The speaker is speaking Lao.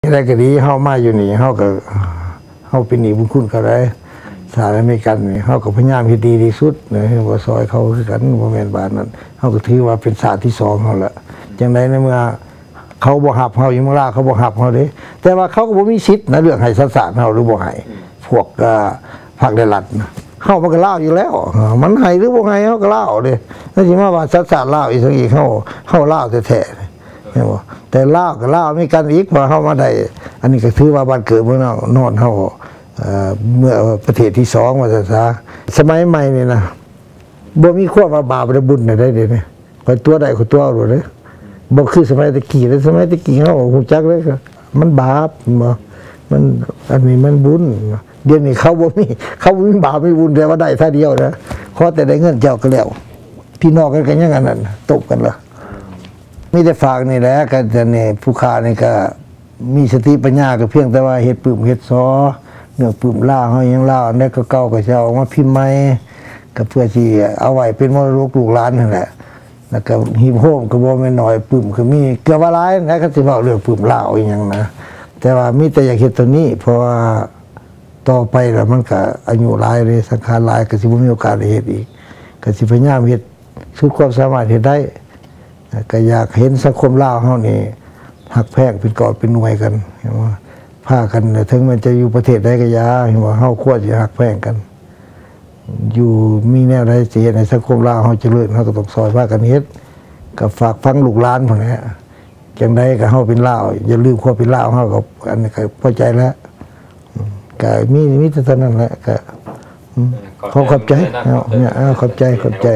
ຈັ່ງໃດກໍດີ ເຮົາມາຢູ່ນີ້ ເຮົາກໍ ເຮົາເປັນໜີ້ບຸນຄຸນເຂົາໄດ້. ສະຫະລັດອາເມລິກັນນີ້ ເຮົາກໍພະຍາຍາມເຮັດດີທີ່ສຸດນະ ເຮົາກໍຊ່ອຍເຂົາຄືກັນ ບໍ່ແມ່ນວ່ານັ້ນ ເຮົາກໍຖືວ່າເປັນຊາດທີສອງເຮົາລະ. ຈັ່ງໃດໃນເມື່ອເຂົາບໍ່ຮັບເຮົາ ຢູ່ເມືອງລາວເຂົາບໍ່ຮັບເຮົາເດ້ ແຕ່ວ່າເຂົາກໍບໍ່ມີສິດນະ ເລື່ອງໃຫ້ສັນຊາດເຮົາຫຼືບໍ່ໃຫ້. ພວກ ເອີ ພັກແລະລັດນະ ເຮົາມັນກໍລາວຢູ່ແລ້ວ ເອີ ມັນໃຫ້ຫຼືບໍ່ໃຫ້ເຮົາກໍລາວເດ້. ແລ້ວຊິມາວ່າສັນຊາດລາວອີກ ເຮົາ ເຮົາລາວແທ້ໆ ເຫັນບໍ່? ແຕ່ລາວກໍລາວ ອາເມລິກັນອີກ ເພາະເຮົາມາໄດ້ ອັນນີ້ກໍຖືວ່າບ້ານເກີດເມືອງນອນເຮົາ ເອີ ເມື່ອປະເທດທີສອງວ່າຊັ້ນຊະ. ສະໄໝໃໝ່ນີ້ນະ ບໍ່ມີຄວາມວ່າບາບ ແລະ ບຸນໃດໆ ເດ້ນີ້. ຂ້ອຍຕົວະໄດ້ ຂ້ອຍຕົວະເອົາໂລດເດ້. ບໍ່ຄືສະໄໝແຕ່ກີ້ເດ້ ສະໄໝແຕ່ກີ້ເຮົາຮູ້ຈັກເດ້ ມັນບາບ ແມ່ນບໍ່? ມັນ ອັນນີ້ມັນບຸນ. ດຽວນີ້ເຂົາບໍ່ມີ ເຂົາບໍ່ມີບາບມີບຸນ ແຕ່ວ່າໄດ້ທ່າດຽວນະ ຂໍແຕ່ໄດ້ເງິນເຈົ້າກໍແລ້ວ. ພີ່ນ້ອງກັນກໍຍັງອັນນັ້ນ ຕົບກັນລະ. ມີແຕ່ຝາກນີ້ແຫຼະ ກໍອັນນີ້ ຜູ້ຂ້ານີ້ກໍ ມີສະຕິປັນຍາ ກໍພຽງແຕ່ວ່າເຮັດປຶ້ມເຮັດສໍ ເລື່ອງປຶ້ມລາວເຮົາຫຍັງລາວ ອັນໃດເກົ່າໆ ກໍຊິເອົາອອກມາພິມໃໝ່ ກໍເພື່ອຊິເອົາໄວ້ເປັນມໍລະດົກລູກຫຼານຫັ້ນແຫຼະ. ແລ້ວກໍຮີບໂຮມກໍບໍ່ແມ່ນໜ້ອຍ ປຶ້ມກໍມີ ເກືອບວ່າຫຼາຍນະ ຄັນຊິເວົ້າເລື່ອງປຶ້ມລາວອີຫຍັງນະ. ແຕ່ວ່າມີແຕ່ຢາກເຮັດຕົວນີ້ ເພາະວ່າຕໍ່ໄປລະມັນກໍອາຍຸຫຼາຍເດ້ ສັງຂານຫຼາຍ ກໍຊິບໍ່ມີໂອກາດໄດ້ເຮັດອີກ. ກໍຊິພະຍາຍາມເຮັດ ສຸດຄວາມສາມາດເຮັດໄດ້ ກໍຢາກເຫັນສັງຄົມລາວເຮົານີ້ຮັກແພງເປັນກ້ອນເປັນໜ່ວຍກັນ ເຫັນບໍ່? ພາກັນ ເຖິງແມ່ນຈະຢູ່ປະເທດໃດກໍຢ່າ ເຫັນບໍ່? ເຮົາຄວນຊິຮັກແພງກັນ ຢູ່ ມີແນວໃດຊິເຮັດໃຫ້ສັງຄົມລາວເຮົາຈະເລີນ ເຮົາກໍຕ້ອງຊ່ອຍພາກັນເຮັດ ກໍຝາກຝັງລູກຫຼານພຸ້ນແຫຼະ. ຈັ່ງໃດກໍເຮົາເປັນລາວ ຢ່າລືມຄວາມເປັນລາວເຮົາ ກໍອັນນີ້ກໍພໍໃຈແລ້ວ. ກໍມີ ມີແຕ່ເທົ່ານັ້ນແຫຼະ ກໍ ອືມ ຂໍຂອບໃຈ ຂອບໃຈ ເນາະ ເນາະ ເນາະ ຂອບໃຈ ຂອບໃຈ.